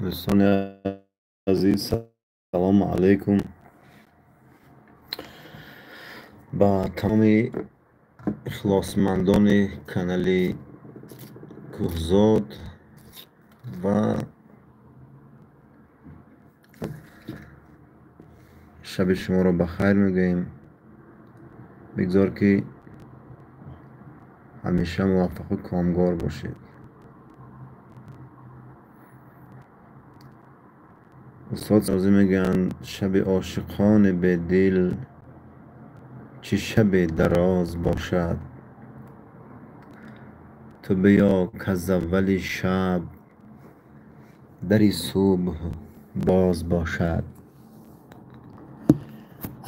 Дӯстони азиз, салому алайкум ба тамоми ихлосмандони канали Кӯҳзод ва шаби шуморо ба хайр мегӯем. Бигзор ки ҳамеша муваффақу комгор бошед. Устод Созӣ мегӯянд: шаби ошиқони бедил чӣ шабе дароз бошад, ту биё каз аввали шаб дари субҳ боз бошад.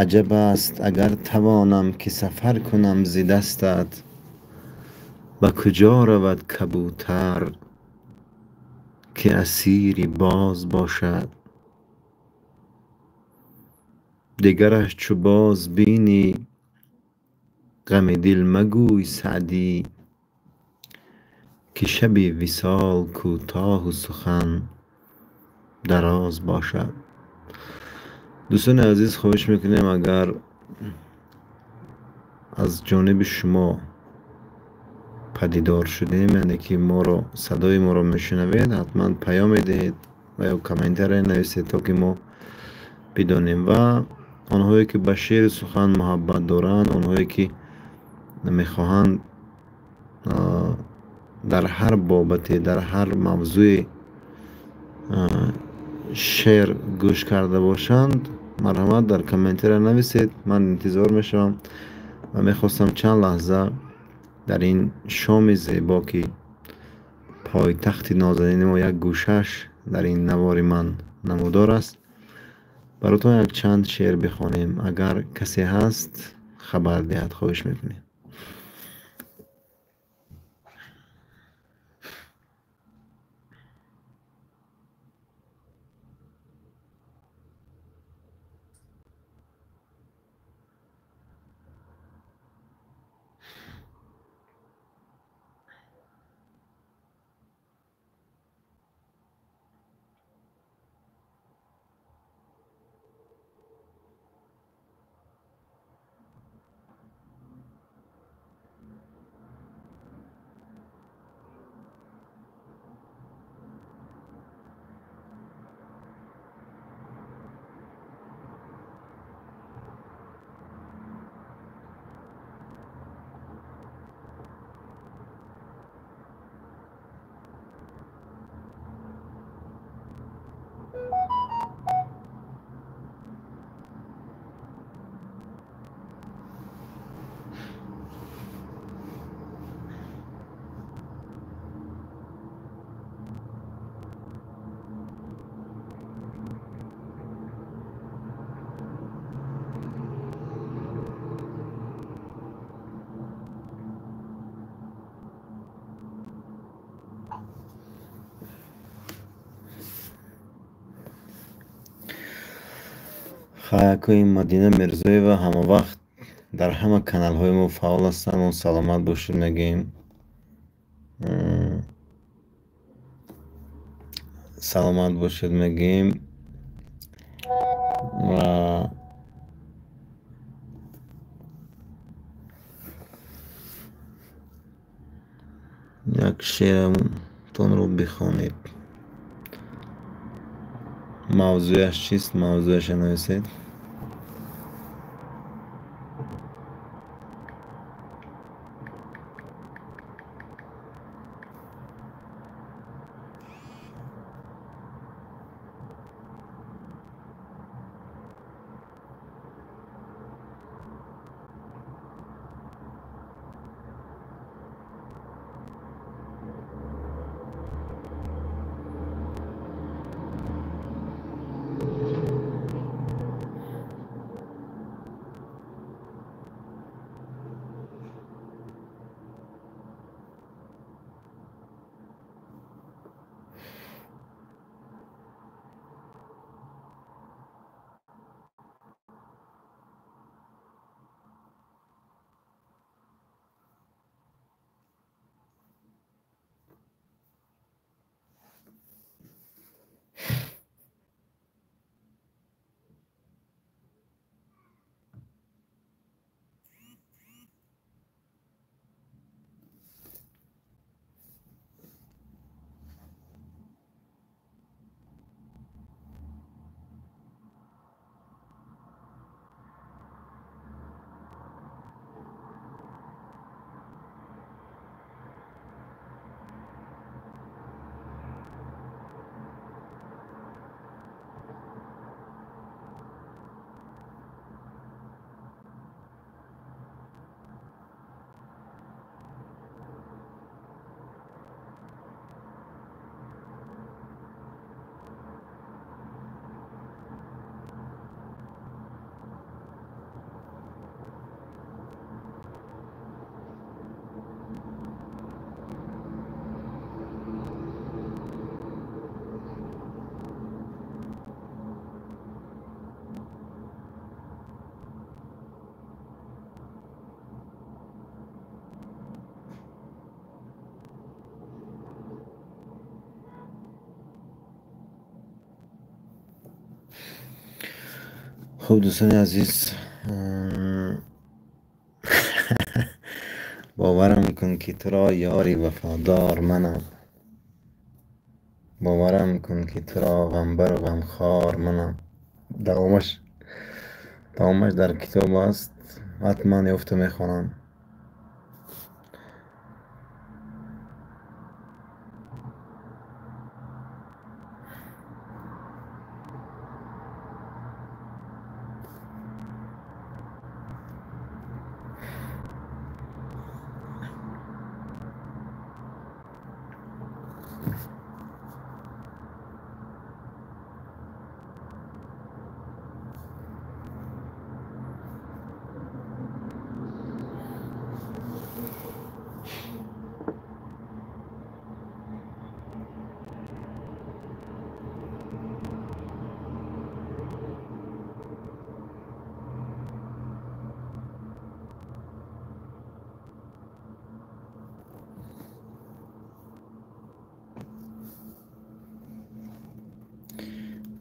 Аҷаб аст агар тавонам ки сафар кунам зи дастат, ба куҷо равад кабӯтар ки асири боз бошад. Дигараш чу боз бинӣ ғами дил магӯй Саъдӣ, ки шаби висол кӯтоҳу сухан дароз бошад. Дӯстони азиз, хоҳиш мекунем, агар аз ҷониби шумо падидор шудем, яъне ки моро садои моро мешунавед, ҳатман паём медиҳед ва ё комментария нависед, то ки мо бидонем. Ва онҳое ки ба шеъри сухан муҳаббат доранд, онҳое ки мехоҳанд дар ҳар бобате, дар ҳар мавзӯе шеър гӯш карда бошанд, марҳамат дар комментария нависед. Ман интизор мешавам ва мехостам чанд лаҳза дар ин шоми зебо, ки пойтахти нозанини мо як гӯшаш дар ин навори ман намудор аст, баротон як чанд шеър бихонем. Агар касе ҳаст, хабар диҳад, хоҳиш мекунем. Хаякои Мадина Мирзоева ҳамавақт дар ҳама каналҳои мо фаъол ҳастанд. Мо саломат бошед мегӯем. Саломат бошед мегӯем ва як шеъратонро бихонед. Мавзӯяш чист? Мавзӯяша нависед. Хуб, дӯстони азиз, боварам кун, ки туро ёри вафодор манам. Боварам кун, ки туро ғамбару ғамхор манам. Давомаш дар китоб аст, ҳатман ёфта мехонам.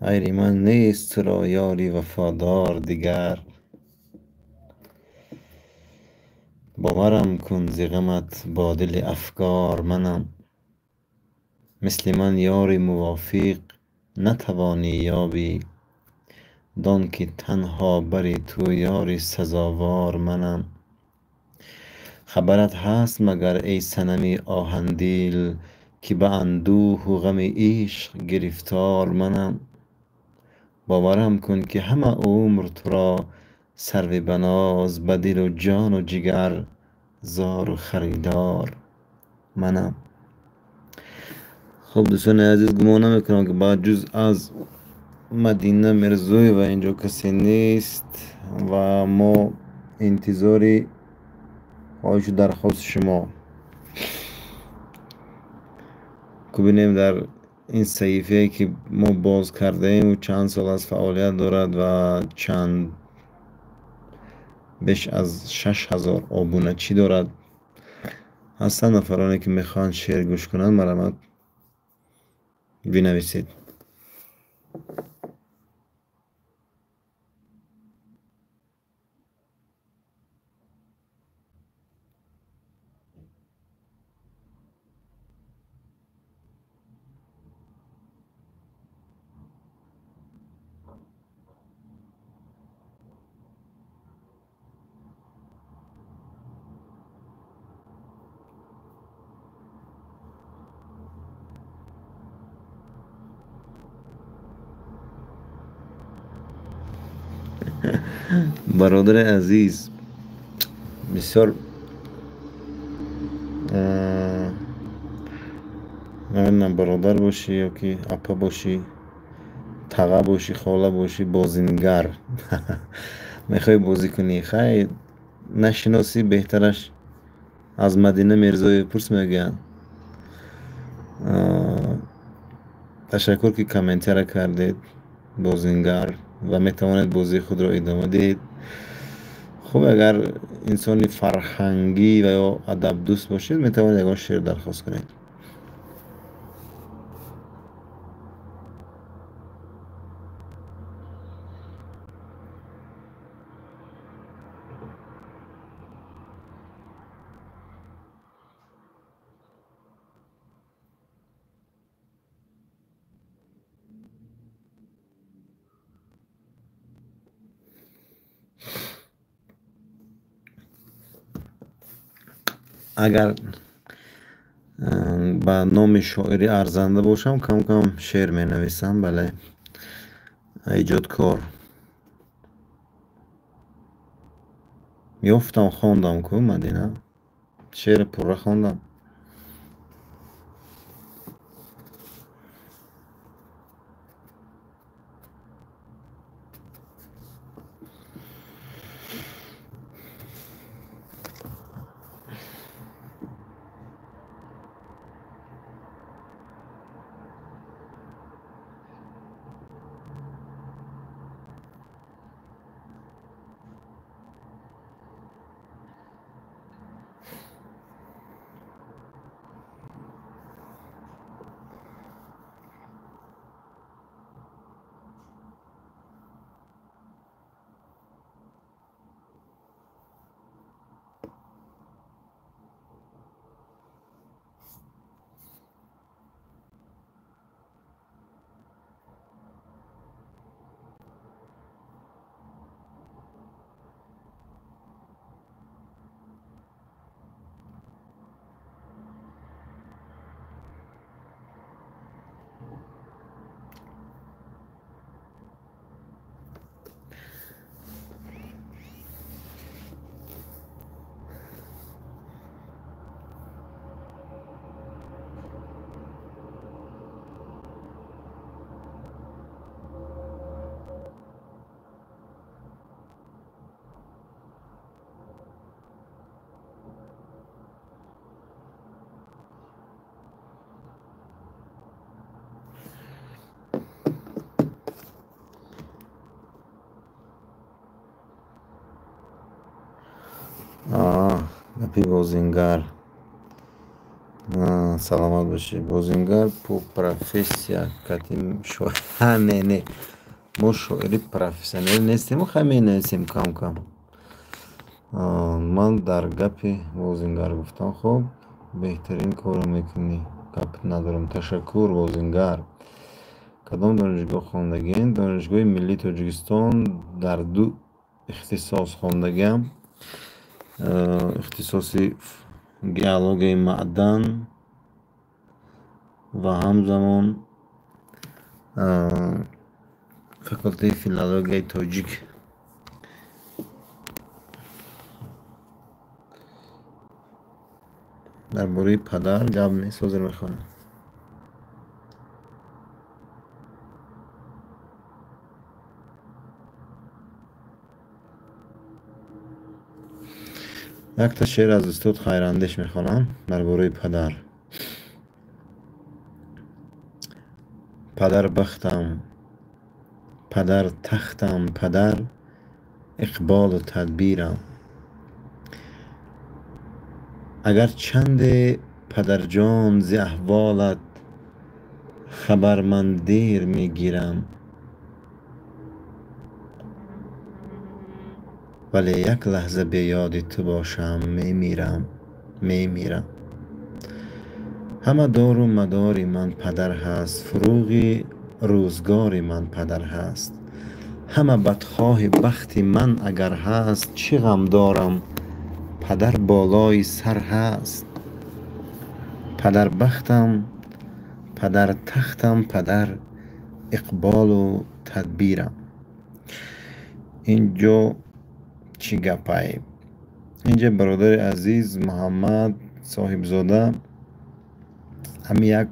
Ғайри ман нест туро ёри вафодор дигар. Боварам кун, зи ғамат бо дили афгор манам. Мисли ман ёри мувофиқ натавонӣ ёбӣ. Дон ки танҳо бари ту ёри сазовор манам. Хабарат ҳаст магар, эй санами оҳандил, ки ба андӯҳу ғами ишқ гирифтор манам. Боварам кун, ки ҳама умр туро сарви баноз, ба дилу ҷону ҷигар зору харидор манам. Хуб, дӯстони азиз, гумон намекунам, ки ба ҷуз аз Мадина Мирзоева инҷо касе нест ва мо интизори хоҳишу дархости шумо. Бубинем, дар ин саҳифае, ки мо боз кардаем, чанд сол аз фаъолият дорад ва чанд беш аз 6000 обуначӣ дорад. Ҳастанд нафароне, ки мехоҳанд шеър гӯш кунанд, марҳамат, бинависед. Бародари азиз, бисёр намедонам, бародар бошӣ ё ки апа бошӣ, таға бошӣ, хола бошӣ, бозингар мехоҳӣ бозӣ кунӣ. Хай, нашиносӣ, беҳтараш аз Мадина Мирзоева пурс, мегӯянд. Ташаккур, ки комментария кардед, бозингар, ва метавонед бозии худро идома диҳед. Хуб, агар инсони фарҳангӣ ва ё адабдӯст бошед, метавонед ягон шеър дархост кунед. Агар ба номи шоирӣ арзанда бошам, кам кам шеър менависам, бале, эҷодкор. Ёфтам, хондам ку, Мадина, шеъри пурра хондам. Гапи бозингар. Саломат бошӣ. Бозингар по профессия катим ша не не. Мо шоири профессионал нестем, хай менависем кам-кам. Ман дар гапи бозингар гуфтам. Хоб, беҳтарин корро мекунӣ. Гап надорам. Ташаккур, бозингар. Кадом донишгоҳ хондагиен? Донишгоҳи миллии Тоҷикистон дар ду ихтисос хондагиам. Ихтисоси геологияи маъдан ва ҳамзамон факултаи филологияи тоҷик. Дар бораи падар гап нест, ҳозир мехонам. Якта шеър аз устод Хайрандеш мехонам дар бораи падар. Падар бахтам, падар тахтам, падар иқболу тадбирам. Агар чанде падарҷон зи аҳволат хабар ман дер мегирам, вале як лаҳза беёди ту бошам, мемирам, мемирам. Ҳама дору мадори ман падар ҳаст, фуруғи рӯзгори ман падар ҳаст. Ҳама бадхоҳи бахти ман агар ҳаст, чӣ ғам дорам, падар болои сар ҳаст. Падар бахтам, падар тахтам, падар иқболу тадбирам. Инҷо чӣ гапае? Инҷа бародари азиз Муҳаммад Соҳибзода ҳамин як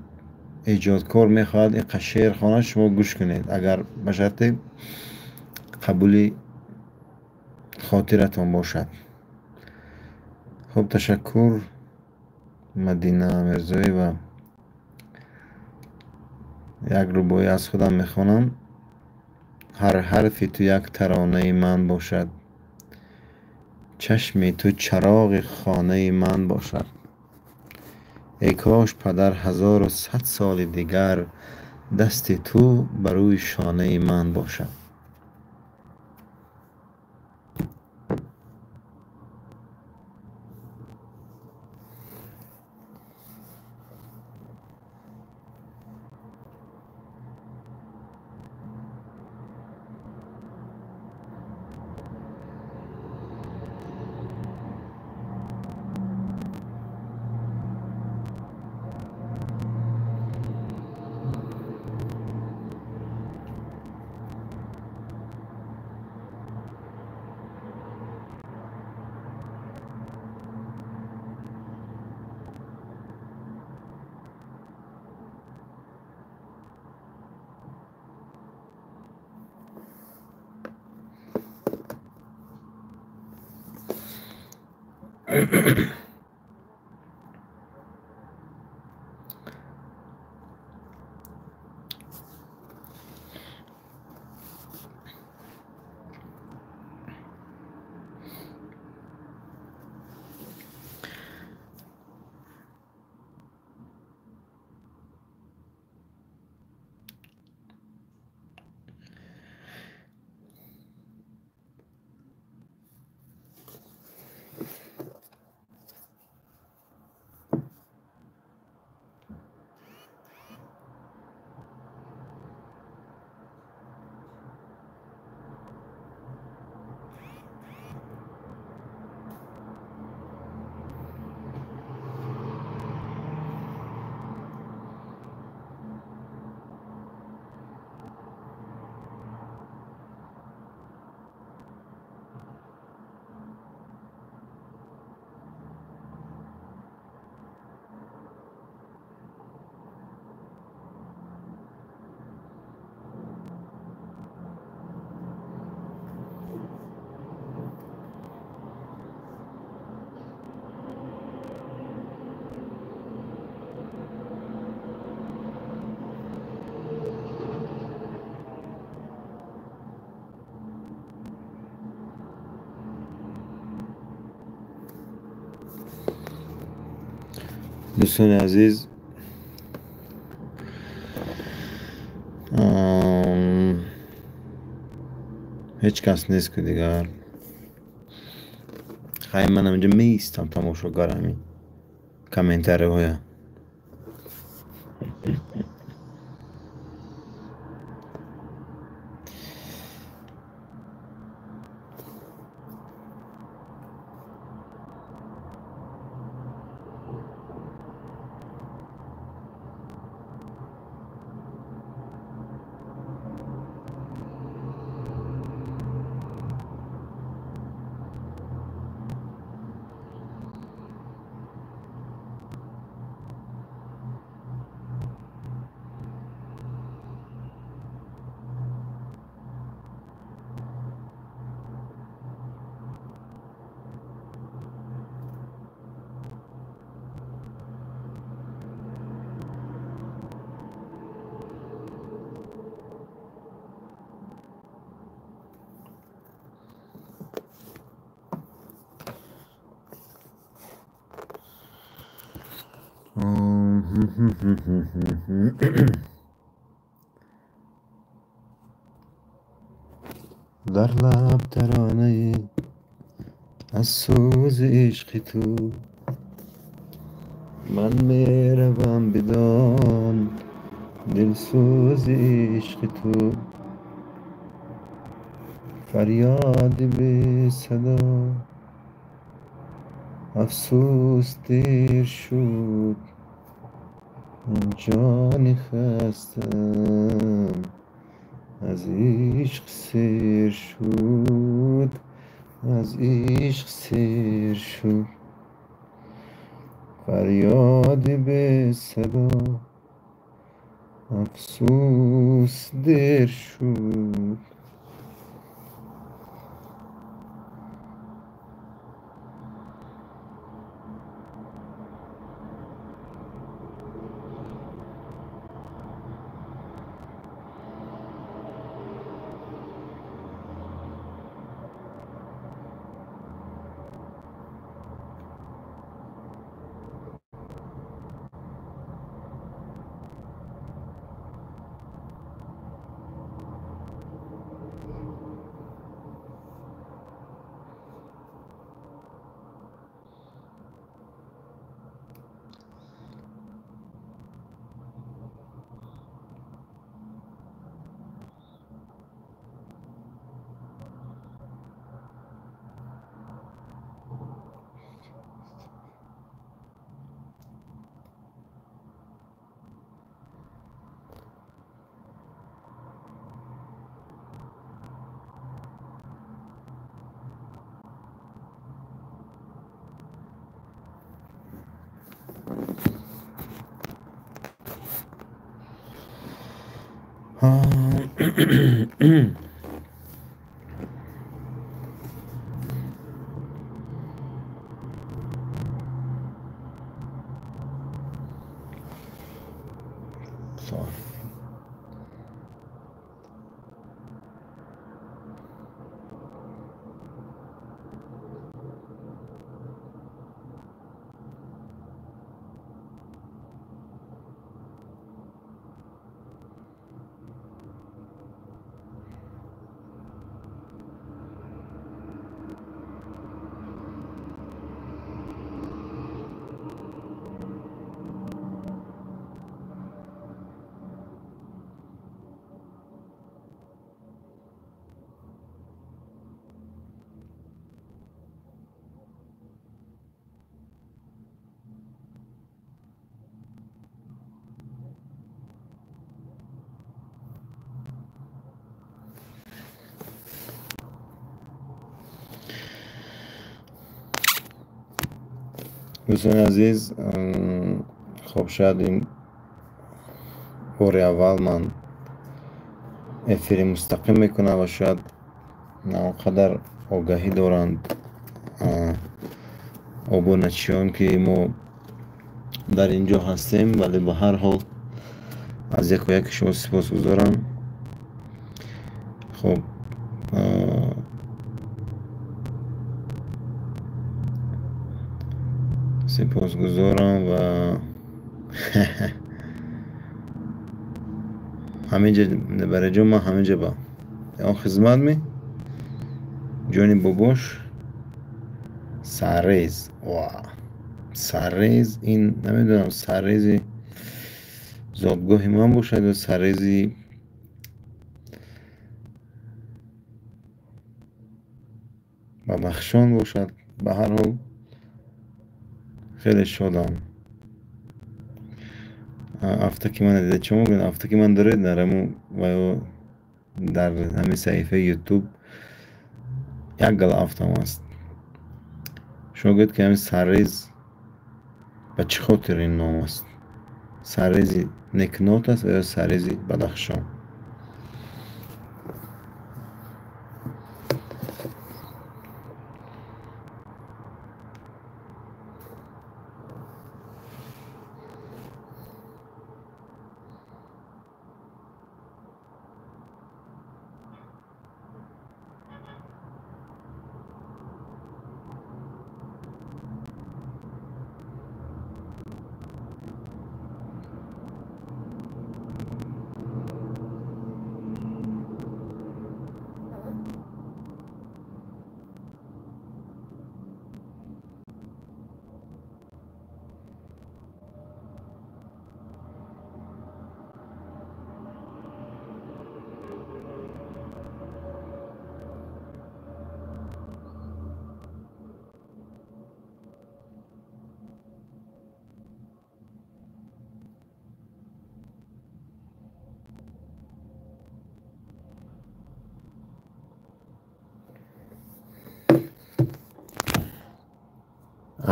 эҷодкор мехоҳад ин шеър хонад, шумо гӯш кунед, агар ба шарти қабули хотиратон бошад. Хуб, ташаккур Мадина Мирзоева. Як рубоӣ аз худам мехонам. Ҳар ҳарфи ту як таронаи ман бошад, чашми ту чароғи хонаи ман бошад. Эй кош падар 1100 соли дигар дасти ту бар рӯи шонаи ман бошад. Дӯстони азиз, ҳеҷ кас нест ки дигар. Хай, ман инҷо меистам, тамошогар ҳамин комментариҳоя. Дар лаб таронаи аз сӯзи ишқи ту ман меравам, бидон, дилсӯзи ишқи ту, фарёди бесадо, афсӯс, дер шуд, ҷони хастам аз ишқ сер шуд, аз ишқ сер шуд, фарёди бесадо, афсӯс, дер шуд. Дӯстони азиз, хоб, шояд ин бори аввал ман эфири мустақим мекунам ва шояд на он қадар огаҳӣ доранд обуначиён, ки мо дар ин ҷо ҳастем, вале ба ҳар ҳол аз яку яки шумо сипосгузорам. Хоб, Сипосгузорам ва ҳаминҷа бараҷон, ман ҳаминҷа ба он хизмат ме ҷони бобош. Саррез, ва саррез ин намедонам, саррези зодгоҳи ман бошад ё саррези Бадахшон бошад. Ба ҳар ҳол хеле шодам. Афтаки ман дида чӣ мегӯянд? Афтаки ман доред дар ҳамун ва ё дар ҳамин саҳифаи Ютуб як гала афтам аст. Шумо гӯед, ки ҳамин саррез ба чӣ хотир ин ном аст? Саррези Некнот аст ва ё саррези Бадахшон?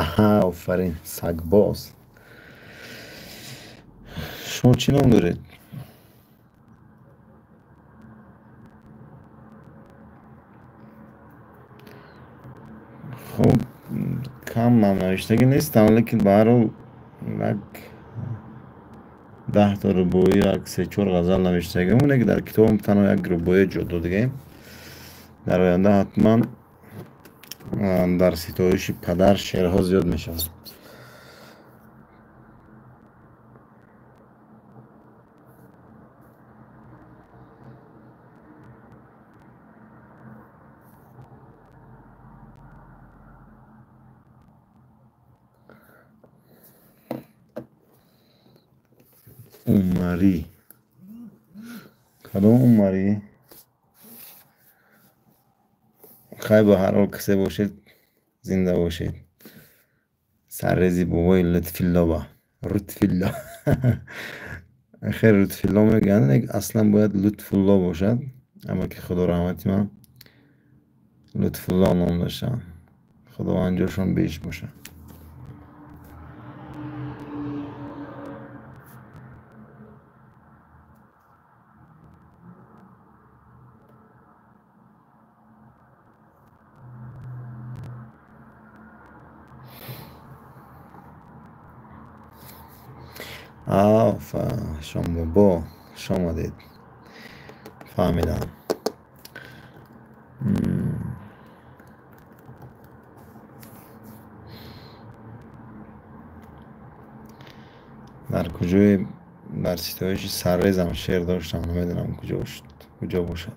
Аҳа, офарин, сагбоз. Шумо чӣ ном доред? Хуб, кам ман навиштагӣ нестам, лекин ба ҳар ҳол як 10та рубоӣ, як се-чор ғазал навиштагиам, лекин дар китобам танҳо як рубоӣ ҷо додагием. Дар оянда ҳатман дар ситоиши падар шеърҳо зиёд мешавад. Умарӣ, кадом Умарӣ? Хай, ба ҳар ҳол касе бошед, зинда бошед. Саррези бобои Лутфиллоба, Рутфилло. Хел Лутфилло мегӯянд, лек аслан бояд Лутфулло бошад, аммо ки худо раҳмати ман Лутфулло ном доштанд. Худованд ҷошон беҳишт бошад. Шомбобо, хуш омадед. Фаҳмидам. Дар куҷое дар ситоиши саррезам шеър доштам, намедонам куҷо бошад.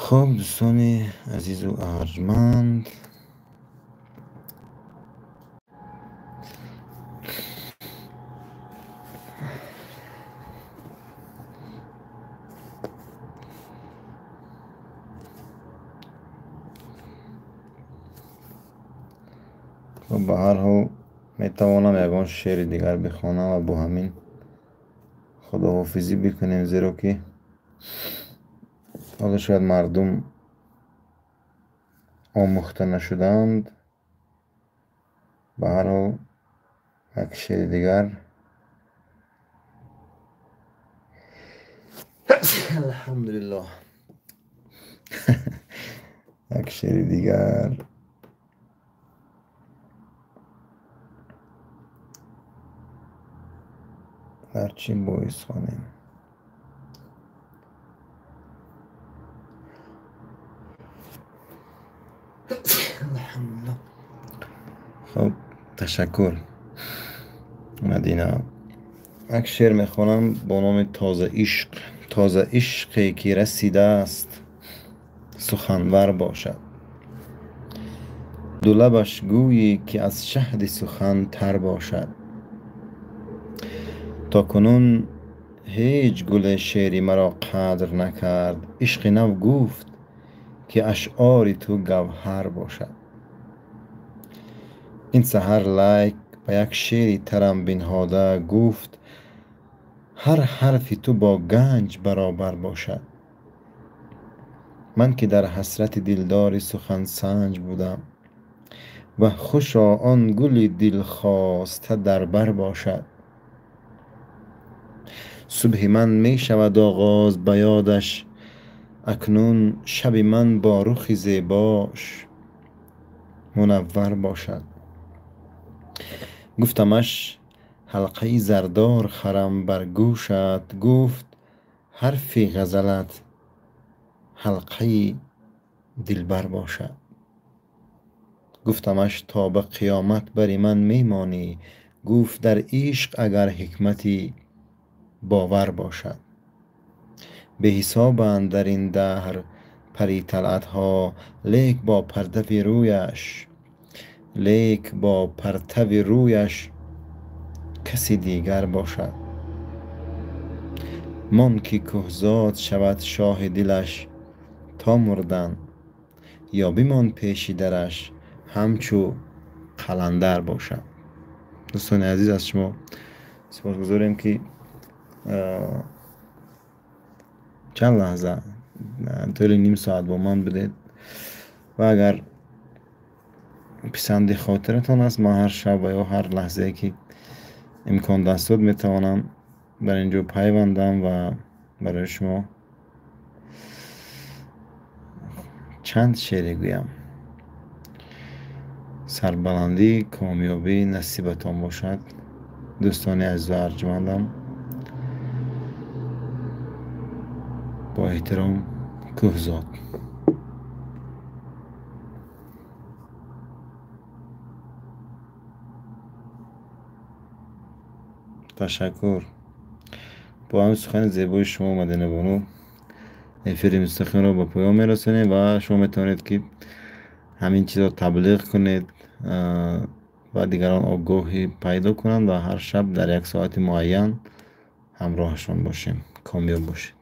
Хуб, дӯстони азизу арҷманд, хуб, ба ҳар ҳол Метавонам ягон шеъри дигар бихонам ва бо ҳамин худоҳофизӣ бикунем, зеро ки ҳоло шояд мардум омӯхта нашудаанд. Ба ҳар ҳол як шеъри дигар. Алҳамдулиллоҳ. Як шеъри дигар. Дар чӣ боис хонем? Хуб, ташаккур, Мадина. Як шеър мехонам бо номи Тоза ишқ. Тоза ишқе ки расидааст суханвар бошад, ду лабаш гӯйӣ ки аз шаҳди сухан тар бошад. То кунун ҳеҷ гуле шеъри маро қадр накард, ишқи нав гуфт ки ашъори ту гавҳар бошад. Ин саҳар лайк ба як шеъри тарам бинҳода гуфт, ҳар ҳарфи ту бо ганҷ баробар бошад. Ман ки дар ҳасрати дилдори сухансанҷ будам, ва хушо он гули дилхоста дар бар бошад. Субҳи ман мешавад оғоз ба ёдаш, акнун шаби ман бо рухи зебош мунаввар бошад. Гуфтамаш ҳалқаи зардор харам бар гӯшат, гуфт ҳарфи ғазалат ҳалқаи дилбар бошад. Гуфтамаш то ба қиёмат бари ман мемонӣ, гуфт дар ишқ агар ҳикмати бовар бошад. Беҳисобанд дар ин даҳр париталъатҳо, лек бо партави рӯяш каси дигар бошад. Мон ки кӯҳзод шавад шоҳи дилаш то мурдан, ё бимон пеши дараш ҳамчу қаландар бошад. Дӯстони азиз, аз шумо сипосгузорем ки чанд лаҳза тӯли ним соат бо ман будед ва агар писанди хотиратон аст, ман ҳар шаб ва ё ҳар лаҳзае ки имкон даст дод метавонам дар ин ҷо пайвандам ва барои шумо чанд шеъре гӯям. Сарбаландӣ, комёбӣ насибатон бошад, дӯстони азизу арҷмандам. Бо эҳтиром, Кӯҳзод. Ташаккур. Бо ҳамин сухани зебои шумо, Мадина бону, эфири мустақимро ба поён мерасонем ва шумо метавонед ки ҳамин чизро таблиғ кунед ва дигарон огоҳӣ пайдо кунанд ва ҳар шаб дар як соати муайян ҳамроҳашон бошем. Комёб бошед.